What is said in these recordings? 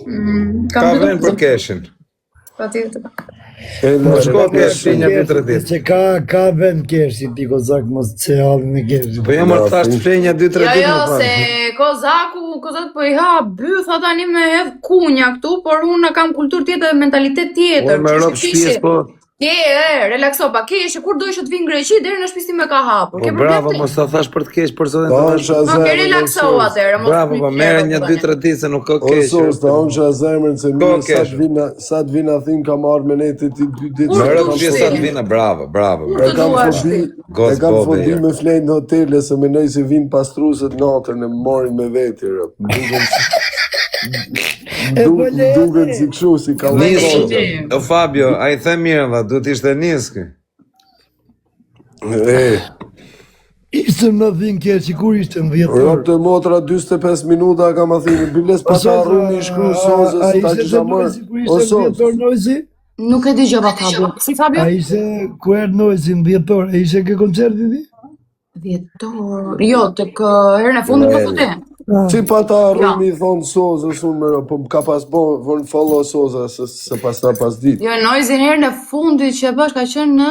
Mm, Ka kam vend për keshin. Patjetër. E Po shko kesh ti një dy tre ditë. Se ka ka vend keshi ti kozak mos të hallin e keshit. Po jo më thash të flej një dy tre Jo, ditë jo, më se parë. Kozaku, Kozaku po i ha bytha tani me hedh kunja këtu, por unë kam kulturë tjetër dhe mentalitet tjetër. Unë me Kështu rob që shtëpisë keshi- po. Ke, e, relakso pa, keshi, kur do që të vi në Greqi, deri në shtëpi time ka hapur. Po Ke problem bravo, ti? mos ta thash për të keq, për zotin Ta të thash. hëngsha Po, ke zemrën, o relakso sos. atëherë, mos Bravo, po merre një dy tre ditë se nuk ka O keq. sos, ta hëngsha zemrën se Ko mirë sa kesh. të vina, sa të vina thin kam marrë me nete ti dy ditë. Kur Me se rob kam dush shtëpisë ti? sa të vina, bravo, bravo. Kur E të kam duash fobi, ti? e Goc kam bobe fobi jo. me flejnë në hotele se mendoj se vinë pastrueset natën e më marrin me veti. rëp. Më duken si E du, po më le duken si kështu si Nis, kallëkota. o Fabio, ai the mirë, valla, duhet ishte nis ky. E, Ishte në Athinë keshi, kur ishte në dhjetor? rob të motra 45 minuta kam Athinë. Biles O pa ta Soza, harru mi shkru a, sozës, a ta ishte kisha te marrë. Noizi kur O ishte në sos, dhjetor Noizi? Nuk e dëgjova Fabio. Si Fabio? A ishte ku erdhi Noizi në dhjetor? A ishte ke koncerti ti? Dhjetor. Jo, tek uh, herën e fundit po thotë. Ah. Si pa ta harru Jo. mi thonë sozës, unë më po më ka pas bo, von follow soza, se, se pas ta pas ditë. Jo, Noizin herën e fundit që e bash ka qenë në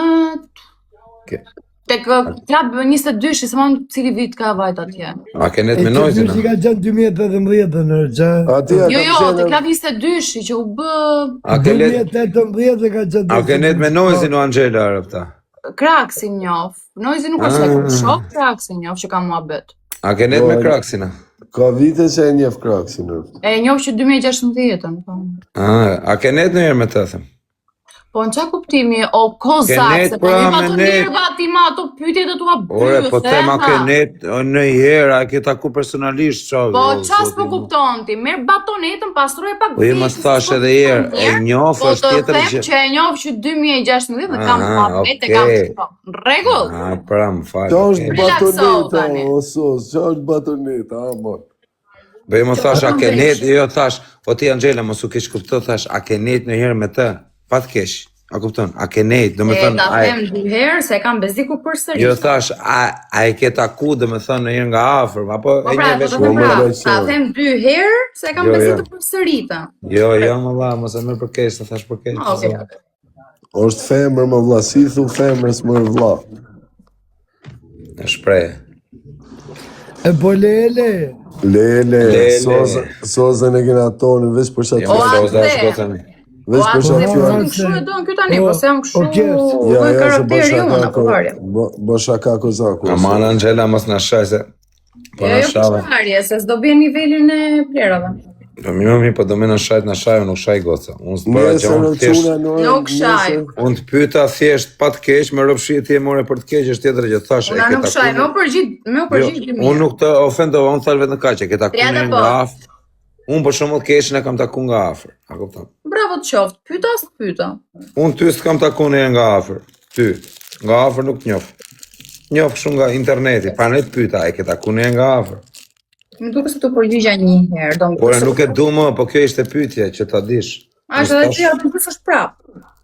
Ke. tek uh, Club 22, se më cili vit ka vajt atje. A ke net E me që Noizin? dyshi ka qenë 2018 në që Ati a Jo, kam jo, te qenë, Club 22 që u bë A ke net 2018 e ka qenë A ke net me Noizin o Angela rëpta? Kraksin njoh. Noizi nuk është se Ah. kam shok, Kraksin njoh që kam muhabet. A ke net po, me Kraksin? a? ka vite që e njeh Kraksin. rëp. E njoh që 2016-ën, po. Ah, a ke net ndonjëherë me të them? Po në qa kuptimi, o Ke kozak, net se po pra mi ma me të net. nerva ti ma ato pyetjet e tua Ore, po bythe, them a ke ha. net o, ndonjëherë, a ke taku personalisht qa? Po o, qa s'po zoti mu. kupton ti, merr batonetën, pastroje pak Po jo mos veshin, se thash s'po edhe kupton herë, e mirë, njoh po është të tjetër them gjë. që e njoh që 2016 dhe kam Aha, muhabet e kam okay. çdo. Në rregull. Ah, pra, më fal, Qa është okay. Relakso batoneta, tani. o sos, qa është batoneta, amon. Po jo më thash a Kam ke net, vesh. jo thash, o ti Angela mos u keq kupto, thash a ke net ndonjëherë me të? Pa të keq. A kupton? A ke net, do me E thënë, ta a them dy herë se e kam beziku Jo përsëri. thash, a, a e ke taku, do me thënë, ndonjëherë nga afër, apo Po e pra, një po vesh të Po them më prap, dhe ta qe. them dy herë se e kam Jo, bezik jo. të përsërita. Jo, jo, më vlla, mos e merr për keq, se thash për keq. Ah, Okej, po. okej. Është femër më vlla, si thu femrës më vlla. Në shpreh. E po lele. Lele, Lele. sozën, sozën e kena tonin, veç për Jo, qatë O, më fjalë. soza është atdhe. goca mi. O Veç për atdhe, qatë po fjalë. jam kështu e don ky tani, O, po se jam o kështu kesh. Ja, lloj ja, se karakteri bën unë shaka apo ko, varje. bë- bën shaka kozaku. o Aman sos. Angela mos na shaj se po Jo, na jo, shave. për se s'do bie nivelin e plerave. Po mirë, mirë, po do me na shajt, na shaj, unë nuk shaj goca. Unë s'bëra gjë, Nesër unë o thjesht çuna në orën, Nuk shaj. nesër. unë të pyeta thjesht pa të keq, me rrofshi ti e more për të keq, është tjetër gjë. Thash, e Unë ke nuk taku. shaj, me u përgjigj, me u Jo, përgjigj dy unë mirë. nuk të ofendova, unë thash vetëm kaq, e ke taku Triada ndonjëherë po. nga afër. Unë për shembull keshin e kam taku nga afër. A kupton? Bravo të qoftë, pyeta s'pyeta. Unë ty s'kam taku ndonjëherë nga afër. Ty, nga afër nuk të njoh. Njoh kështu nga interneti, prandaj të pyeta, e ke taku ndonjëherë nga afër. Më duket se tu përgjigja një herë, do më Ore nuk e du më, po kjo ishte pyetje që ta dish. A Unë është edhe s'thash- ti aty pse është prap.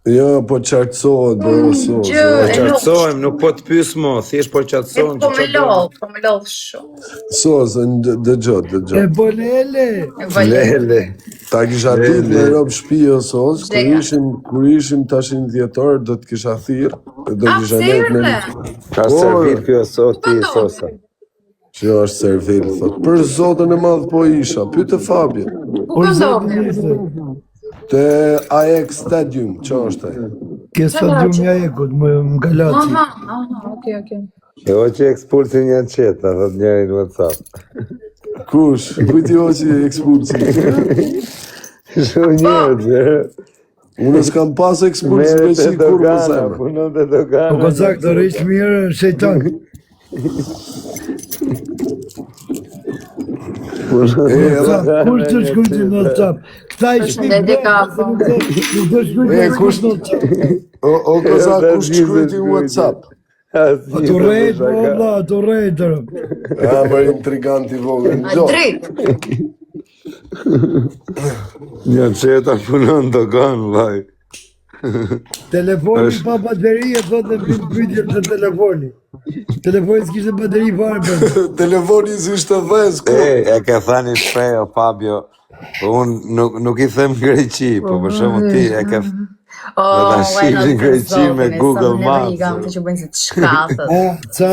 Jo, po qartësohet, bro, o sos. Gjë Po e lodh. qartësohem, nuk po të pyes më, thjesht po E qartësohem po që më çfarë do. lodh, po më lodh shumë. Sos, ndë- dëgjo, dëgjo. E po lele. E vale. Lele. Ta kisha ditë në Lele. rob shtëpi o sos, kur Zeka. ishim kur ishim tash në dhjetor do të kisha thirr, do A kisha pse net me erdhe? Ka Por, servil kjo sot Ku ti ka sosa. ndodhur? që është servil, thot. Për zotën e madh po isha, pyete Fabio. Ku Për ka zotin ndodhur? ishte. Te AX Stadium, që është ai? Ke Çfarë stadium që? Jajekut, më, më Galaci. Aha, aha, okay, okay. E o që ekspulsin janë qeta, thot njëri në WhatsApp. Kush? Kujt i hoqi ekspulsi? Shumë Po, njerëz, e. Unë s'kam pas ekspuls Merret me te si kur po dogana, zemër. punon te Po dogana. kozak do rrish mirë, shejtan. Punon E, te edhe WhatsApp, dogana kush të një shkruajti në qeta. WhatsApp? Këta i shpik Përshëndetje vetë, se Kafo. nuk do nuk do e shkruajti kush askush në WhatsApp. o o Jo, kozak ta kush gjithë shkruajti në shkruajti. WhatsApp? A Asnjë të të rrejt, po shaka. vlla, a të rrejt. rë. A më intrigant i vogël. A Gjo. drejt. Një qeta punon dogan, vllai. Telefoni Është pa bateri e thotë dhe vin pyetje te telefoni. Telefoni s'kishte bateri fare për. Telefoni s'ishte dhez E, kur. e ke thënë shpreh o Fabio. Po unë nuk, nuk i them Greqi, po për shembull ti e ke O, Do ta ue, shihni në Greqi me zotin, Google sa më Maps. neveriga, Këto që bëjnë si të shkathët. A, ca,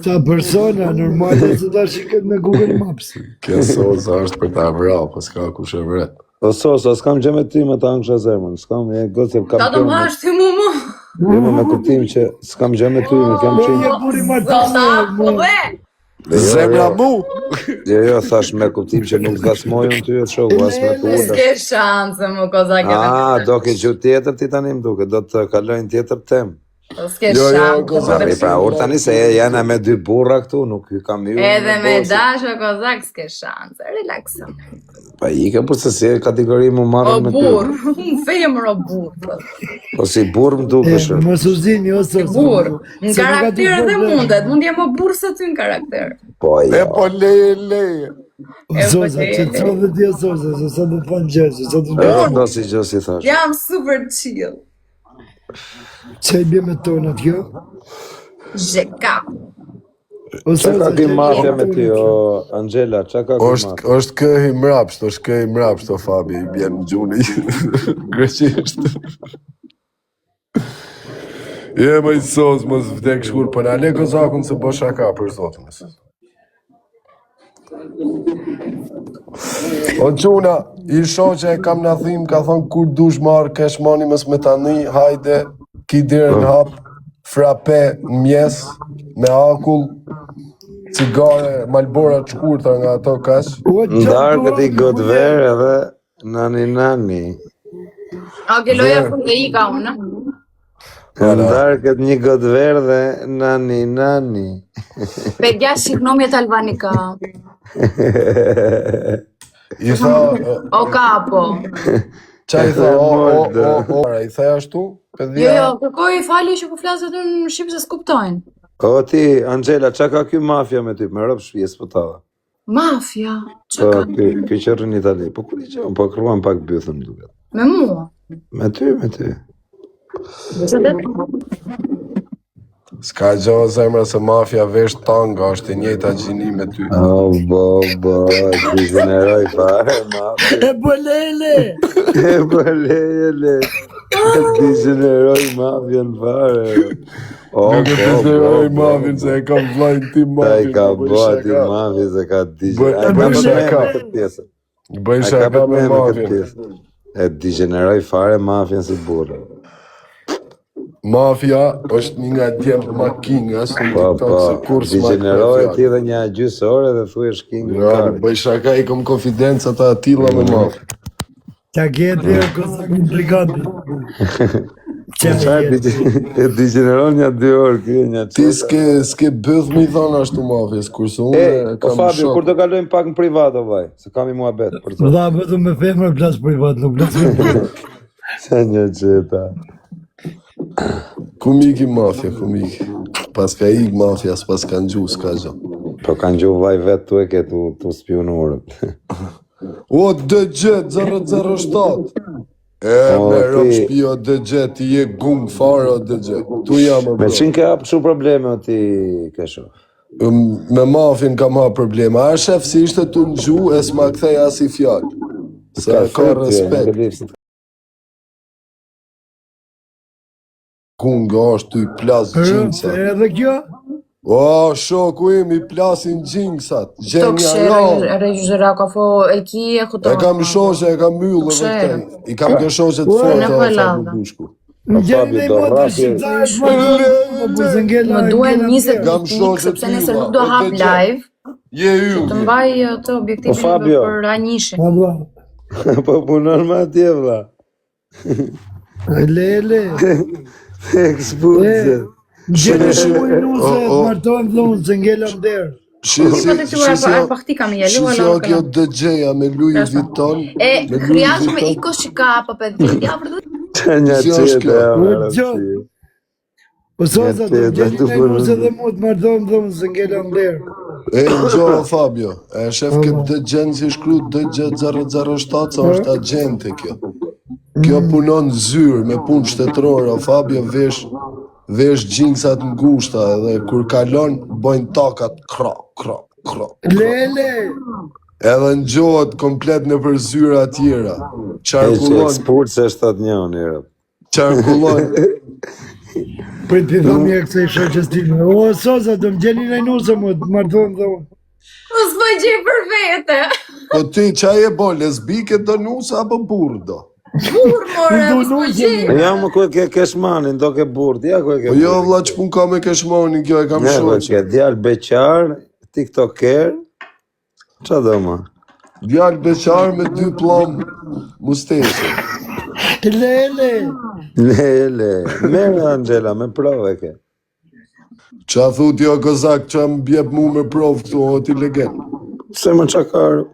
ca persona normale se ta shikët me Google Maps. Kjo soza është për ta vra, po s'ka kush e vret. O Sosa, s'kam gjë me ty me ta angsha zemrën, s'kam je gocë Ta do kampion. më hash ti mu mu. Jo më me kuptim që s'kam gjë me ty, nuk jam Po qenë. je burri Zota, martesor, po mo. dhe. Jo, Zemra jo, mu! jo, jo, thash me kuptim që nuk ngacmoj unë ty e shoku, as me të ulësh. S'ke shanse më kozak edhe. Ah, do ke gjuhë tjetër ti tani më duket, do të kalojnë tjetër temë. Po s'ke Jo, jo, shanse. Kozak. Sa pra ur tani se janë me dy burra këtu, nuk i kam ju. Edhe me bosë. dasho kozak s'ke shanse. Relakso. Pa ike, po se si e kategori më O marrën me ty. burr, unë femër o burr. Po si burr më E, dukesh. mos u zini, o Sosa. Burr. Në Se nuk ka karakter të edhe problem. mundet, mund jem më burr se ty në karakter. Po E jo. po leje, leje. O E, po Sosa, te- që të thotë ti o Sosa, se sa do të them gjë, se sa do të Jo, do si gjë si thash. Jam super chill. Çe i bie me tonat kjo? Zheka. O Çka ka Sosa, ky çe i bie mafia me me ty, tonat o kjo? Angela, çka ka ky Është mafia? është këhi mrapsht, është këhi mrapsht o Fabi, i bjen në gjuni greqisht. Je më i sos, mos vdek shkur, po na le kozakun se bo shaka për zotin. e sos. O çuna, i shoqe e kam na thim, ka thonë kur dush marr cash money mos me tani, hajde, ki derën Po. hap, frape në mjes, me akull, cigare, malbora të shkurtra nga ato kaq. O çfarë Ndar dua këti ti gotë verë edhe nani nani. Ok, loja Ver. fund dhe ika unë. Ala. Ndar këtë një gotë verë dhe nani nani. Pedja shiknomjet albanika. I tha, O kapo. qa i tha, E o, o, mordë. o, o, i tha ashtu, Jo, Pedhja, jo, kërkoj falje që po flas vetëm në shqip se s'kuptojnë. O ti, Angela, çka ka ky mafia me ty? Me rob shtëpisë po ta. Mafia. Çka Po ka? ky, ky që rrin në Itali. Po ku di gjë, po kruan pak bythën më duket. Me mua. Me ty, me ty. s'ka gjë o zemra se mafia vesh tanga, është e njëjta gjini me ty. O, bo, bo, degjeneroj fare, mafia. E po lele. E po leje, le. E degjeneroj mafian fare. O, Nuk e bo, bo, dëshiroj bo. mafin se e kam vllajin tim Ta i mafin, ka po bëj bo ati shaka. mafia se ka Bëj digjeneroj. Ai bëj ka E bët me shaka. me këtë pjesë. Bëj Ai ka shaka bët me me me këtë mafin. pjesë. E degjeneroj fare mafian si burrë. Mafia është një nga djemt ma kingas në Po, TikTok po, se kurrë s'ma kthe degjeneroj fjalë. ti edhe një gjysë ore dhe thuaj është king Jo, nuk kari. bëj shaka, i kom konfidenca të atilla me mafia. Ta gjeti o kozak intriganti. Qa Çfarë jeti? e degjeneron një dy orë ky një Ti çfarë. s'ke s'ke byth më i thon ashtu mafias, kurse E, unë e o kam Fabio, kur shok. do kalojmë pak në privat o vaj, se kam i muhabet për zotin. Vlla vetëm me femra flas privat, nuk flas me burra. Sa një qeta. Ku miki mafia, ku miki. Pas ka ik mafia, s'pas ka ngju, s'ka gjë. Po kanë gjuhë vaj vetë tu e ke tu, tu spiunurët. O DG 007. E O me rob ti, shtëpi o DG, ti je gung fare o DG. Tu jam o me bro. qin ke hap kështu probleme o ti kesho. Me mafin kam ha problema. A shef si ishte tu ngju e s'ma kthej as i fjalë. Se Ka e ka fryt ty, nuk e respekt. di pse Gung është tu i plas Rëp, gjinksat. edhe kjo? O, shoku im i plasin gjinksat. Tok Gjenja shere, ram. regjizera ka fo e ki e E khuton. kam shoqe, e kam mbyllë Tok edhe shere. këtej. I kam kjo shoqe të Ua, Në forta po o e Fabio ladha. Bushku. O Më gjeni Fabio, në do motë rrapi. shqiptarët martojnë, po po se ngela Më duhen ngela 20 tjerë. Kam pikë shoqe sepse nesër t'ylla, nuk do o hap DG. live Je që të ylli. mbaj të O objektivin Fabio, për Anjishin. Po vlla. po punon më atje vlla. Lele. Ekspulse. E, më gjeni Shi në muj o nuse, të o martojmë vllon, se ngela në derë. shi Si si po të shi quar si pa pa kam i shi lu si ala o kjo kala. DJ-a me Louis Rashta. Vuitton, E me Louis krijash me Vuitton. iko shika pa pe dhjetë javë dhe Qa një Si është qeta kjo? ja O më gjot. rëpsi. O Një Sosa, do më qeta gjeni tu në nuse punon. dhe mu të martojmë vllon, se ngela në derë. E ngjo o Fabio, e shef Po këtë vlla. DJ-n si shkru DJ 007 se është agente kjo. Kjo Mm. punon zyrë me punë shtetërore, o Fabio vesh vesh gjinksat ngushta edhe kur kalon bojnë takat kro kro kro kro. Lele. Edhe ngjohet komplet në për zyra tjera. E që Qarkullon, ekspulse është atë njëni, rëp. qarkullon. Prit pi tha mirë kësaj shoqes time. O Soza, do më gjeni në nuse më, të martohem dhe unë. Po s'po gjej për vete. Po ti qa je bo, lesbike do nusa apo burr do? Burr more, Unë do po s'po nuse, gjej. Ja më ku e ke keshmanin, do ke burr, ja ku e ke Po jo burrin. vlla ç'pun ka me keshmonin kjo e kam Ja ku e shoqe. ke djalë beqar, tiktoker, qa do më? Djalë beqar me dy pllom musteshe. Lele. Le, le, merë Angela, me prove ke. Qa thu ti o kozak, qa më bjep mu me provë këtu, o ti legen. Pse më çakar?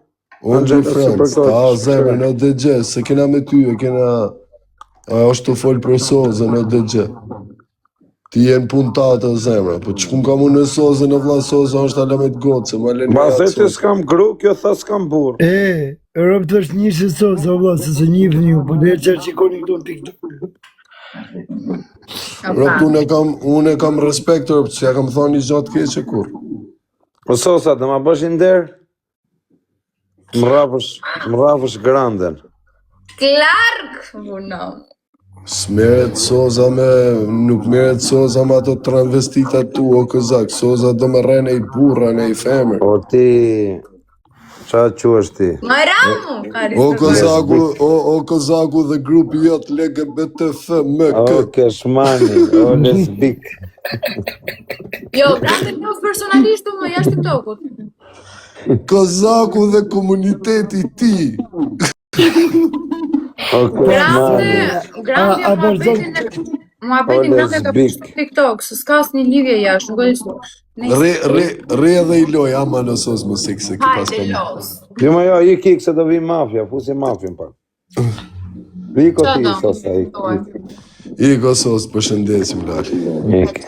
O Angela, good friends, super ta coach. zemër, o dëgje, se kena me ty, e kena... A është të fol për sozën, o dëgje. Ti je në punë tate, o zemra, po ç'pun kam unë me sozën, o vlla soza është alamet goce, ma leni Ma atë the ti sozën. s'kam gru, kjo tha s'kam burr. E, Rob të është një si Soza, o vlla, se se njihni ju, po dhe që shikoni këtu në TikTok. Rob, unë e kam, unë e kam respekt, rob, që ja kam thonë një gjatë keqe kur. Po sosa, do ma bësh një nder? Më rrapësh, më rrapësh granden. Clark, puno. S'meret soza me, nuk meret soza me ato transvestitat tu, o kozak, soza do me rrene i burra, ne i femër. Po ti, qa quhesh ti? Majramu, ka O rispekt. kozaku, o, o kozaku dhe grupi jot LGBTFMK. O keshmani, o lesbik. Jo, Grande njoh personalisht unë jashtë TikTokut. Kozaku dhe komuniteti i tij. O Grande, keshmani, Grande A, a muhabetin e o muhabetin Grande ka lesbik. në TikTok, se s'ka asnjë lidhje jashtë, nuk e di. Nëse Rri rri rri edhe i loj ama në sos më sik se ki pas hajde kam. los. Jo më jo, ik ik se do vi mafia, fusi mafien pak. Viko Qa ti, do? sosa, ik, Thuaj. ik. Ik o sos, përshëndesim lali. Ik.